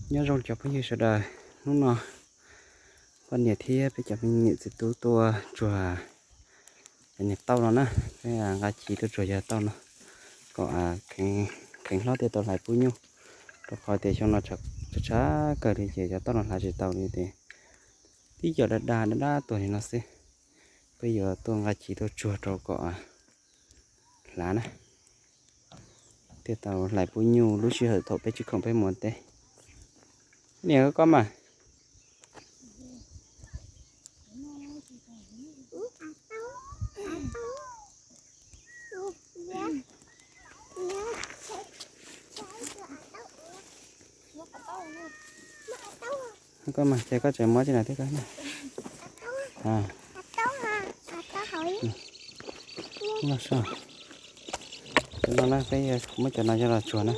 Nyob zoo cov phooj ywg sawv daws, hnub no poj niam thiab peb cov me niam txiv tub tuaj tsuag cov niag tauj no na, peb nqa chiv tuaj tsuag cov tauj no kom kheev hlob thiaj tau hlais pub nyuj, rau qhov tias xyoo no tshav tshav kawg li ces cov tauj no hlais tsis tau li ces tib co daj daj daj daj tuag li no xwb. Peb yuav tuaj nqa chiv tuaj tsuag rau kom hlav na, thiaj tau hlais pub nyuj lub sij hawm thaum peb tsis khoom peb mus ua teb. Niam koj mas. Koj mas ces koj tseem muab tsis na thiab koj na. Cov no na peb muab cov no coj los tsuag na.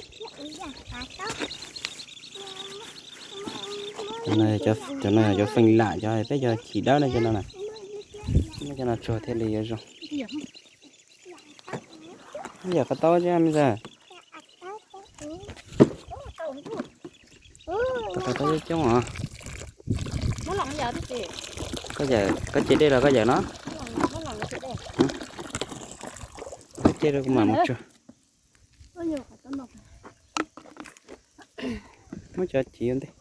Cov no yog cov feem lam, cov peb cov chiv dawb na, cov no na. Muab cov no tsuag thiaj li yuav zoo. Yam qhov taub thiab me ntxawg. Qhov taub coob coob os. Koj cem dej los koj yawm no. Koj cem rau kuv mam mus tsuag. Muab cov chiv ua ntej.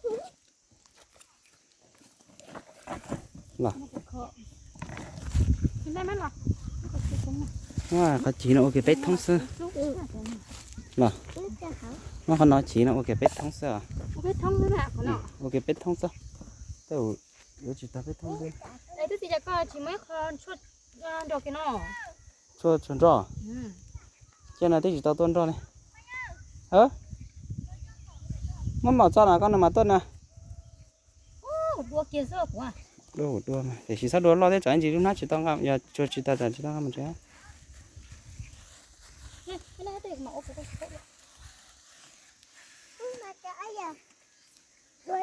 Los. Qhov chiv no ua kiag peb thoob xwb. Los. Muab qhov no chiv no ua kiag peb thoob xwb os. Ua kiag peb thoob xwb. Tej zaum yuav tsis tag peb thoob xwb. Tshuaj tsuag nroj. Cia no twb tsis tau tuaj nroj li. Muab mom txo no koj no mas tuaj na. Dua dua, tiam sis txhob dua loj thiab tsam ntsis lub hnab tsis tau nqa, yog tsuag tsis tag tsam tsis tau nqa mus tsev.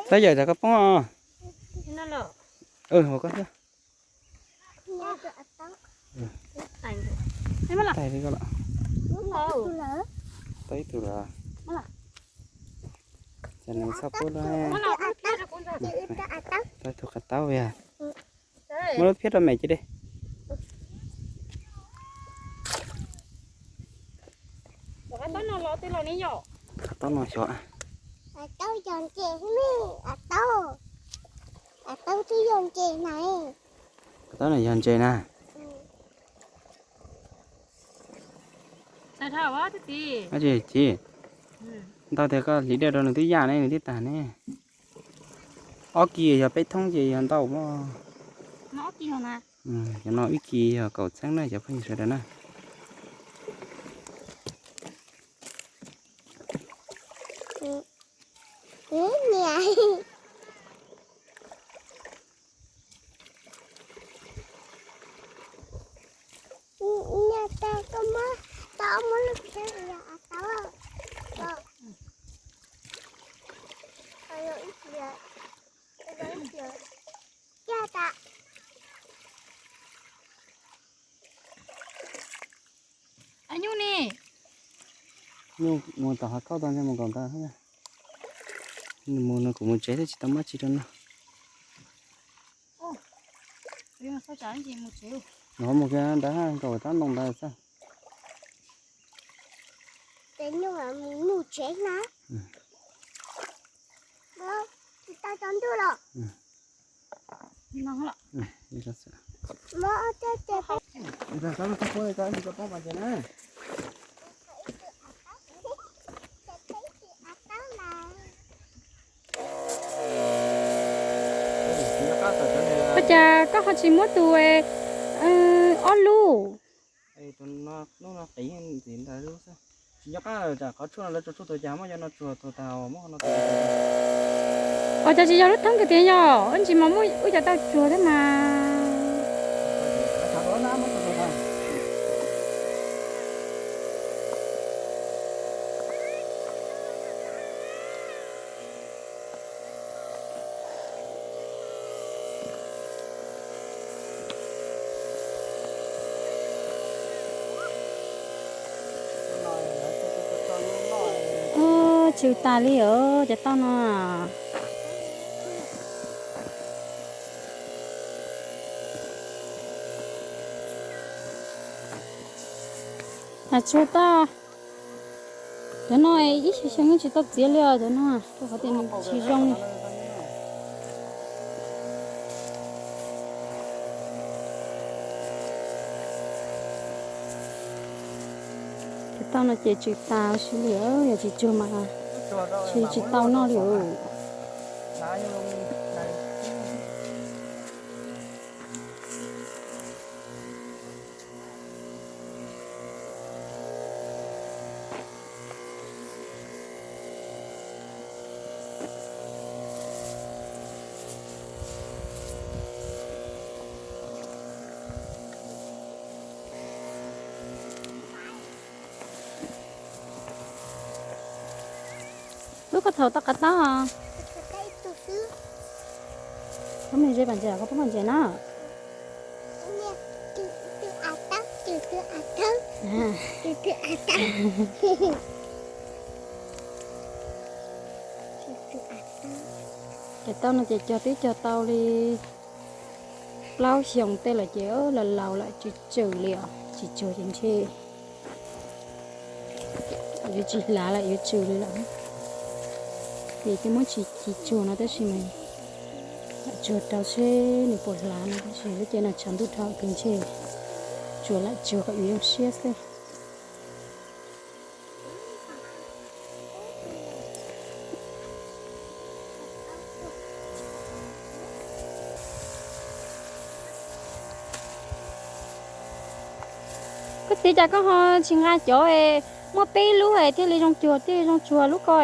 Txhob yawm tsam koj poob os. Ua koj thiab. Tais li koj lawm. Tau ib tug lawm. Ces nws txhob pub lawm. Tau ib tug qhov taub yog. Muab lub phiab rau mem cia li. Qhov taub no xyov. Qhov taub no yog ntses na. Ntau tias koj hliv dej rau nws twb yaj ne, nws twb tag ne. Ob kis yog peb thoob ces yog ntau mog. Cov no ib kis yog kaum txheeb na cov phooj ywg sawv daws na. Nyuj ne. Nyuj mus tom hav kauj tau ntshe mus nkaum ntawd. Nws mus no kuv mus tsev thiab tsis tau muab tsi rau noj. Nws mus kiag ntawd nkaum rab ntoo ntawd xwb. Mus tsev na. Tsis tau tsaus ntuj los. Ua cas koj ho tsis muab tus ob lub? Tsis nco qab, qhov tshuaj no lawv tsuag tshuaj tuag cas muab cov no tsuag tuag tag muab qhov no tuag. Ua cas tsis yog lub thoob kiag tiag yog ntsis mas muaj wb cov tau tsuag thiab mas. Tsw tas li os cov tauj no. Has tsuag tag. Cov no ib xyoo xyoo yeej tsis tau txiav li os cov no, rau qhov tias nws tsis zoo li. Cov tauj no ces tsw tas ua si li, yog tsis tsuag mas tsis tsis tau noj li os. Lub koj thaum tau qab tau. Koj me ze pam ntses, koj pab pam ntses na. Ces tau no ces cog twb cog tau li plaub xyoos tej lawm ces laus laus lawm tsw tsw li os, tsis tsuag ces ntshe yuav tsis hlav lawm yuav tsw li lawm. Ces twb muab tsis tsuag no tab sis mas lam tsuag rau seb nws puas hlav no tab sis lub caij no tshav ntuj dhau ces ntshe tsuas lam tsuag kom yus zoo siab xwb. Koj txiv, cas koj ho tsis nqa cov muaj peb lub thiaj li zoo cuag thiaj li zoo tsuag lub ko,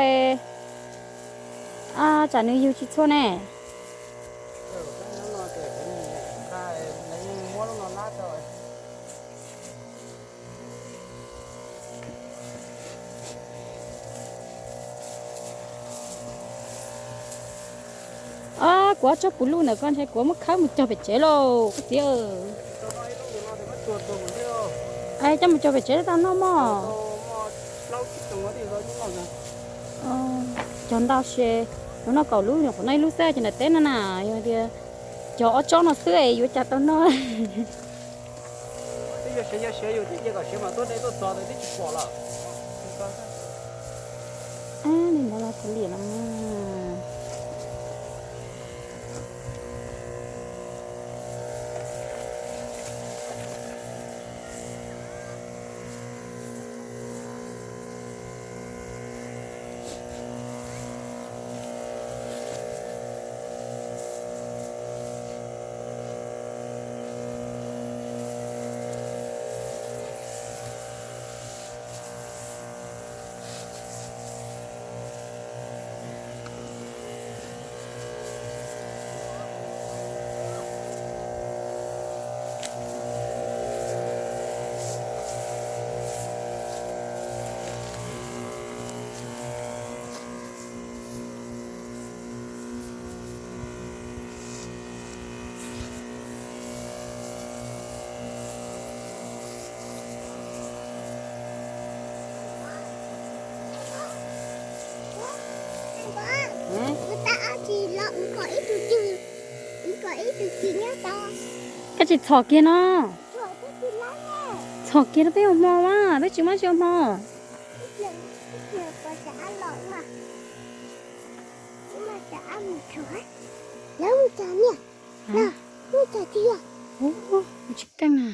tsam nws yug tsis txhua ne? Ob, kuv ob tsob puv luj ntawm ko ntshe kuv muab khawb mus cog pem tsev lauj koj txiv. Coj mus cog pem tsev tau noj mog. Cog ntau se, yuav noj kaum lub, nyuam qhuav noj ib lub xwb ces nram teb no na, yog tias cog ob tsob no xwb es yuav cas tau noj. Li ntawd los kav liam no. Koj tsis txhom kiag no. Txhom kiag no peb ua hmo mas peb tsis muab tsis ua hmo. Tsis keej na.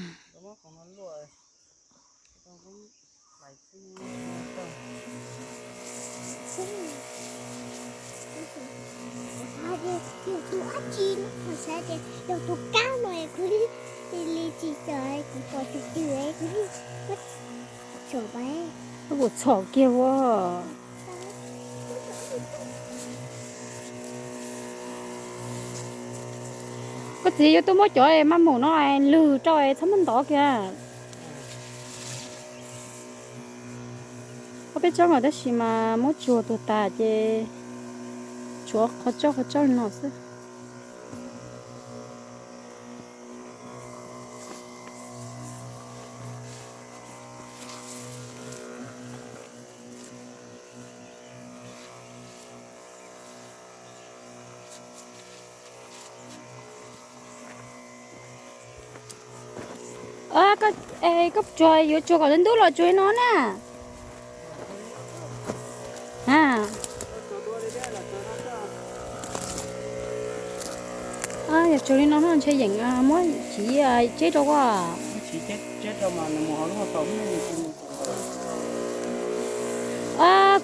Tus kab no kuv li tsis txawm kuv pom twg twg kuv li txhom kiag ua. Koj txiv, yuav tuaj muab cov maj maum no lwg rau txhob muab ntov kiag. Ob peb tsob mas tab sis mas muab tsuag tuag tas ces tshuav qhov tsauj qhov tsauj li no xwb. Koj, koj tsuag yuav tsuag kom ntub los tsuag li no na. A, yog tsuag li no ntshe yeem muab chiv tseb rau koj.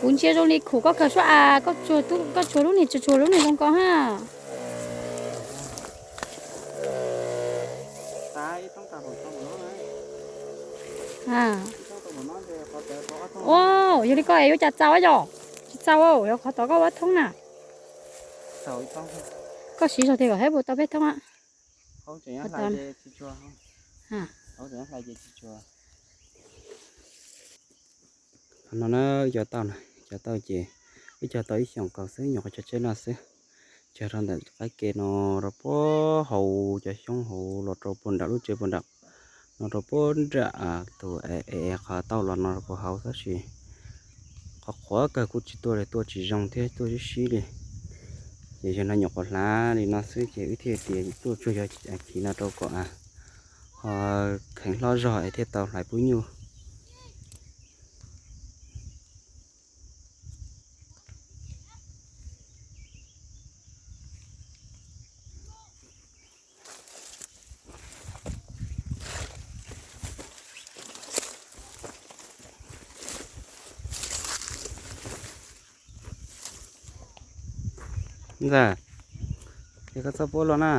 Kuv ntsia zoo li khum koj kawg suab as, koj tsuag lub niag tsuag tsuag lub niag zoo ko ha. Yog li koj es yuav cas txaus yom? Tsis txaus, yog qhov tod koj ua thoob na. Koj siv zog tiag kom thiab puas tau peb thoob a? Qhov no na, wb cog tau na, cog tau ces wb cog tau ib xyoos kaus xwb, nyuam qhuav cog tseb no xwb. Cog rau ntawm qaib ke no rau puag hauv cov xyoob hauv los rau puag nram lub tsev puag nram no rau puag nram tus es qhov tauj los no rau puag hauv tab sis qhov qhuav kawg kuj tsis tuaj li, tuaj tsis zoo thiab tuaj sib sib li. Ces yog no nyuam qhuav hlav li no xwb ces wb thiaj tias tuaj tsuag yog chiv no rau kom ho kheev hlob zog es thiaj tau hlais pub nyuj. Ntxa, es koj txhob puab los na.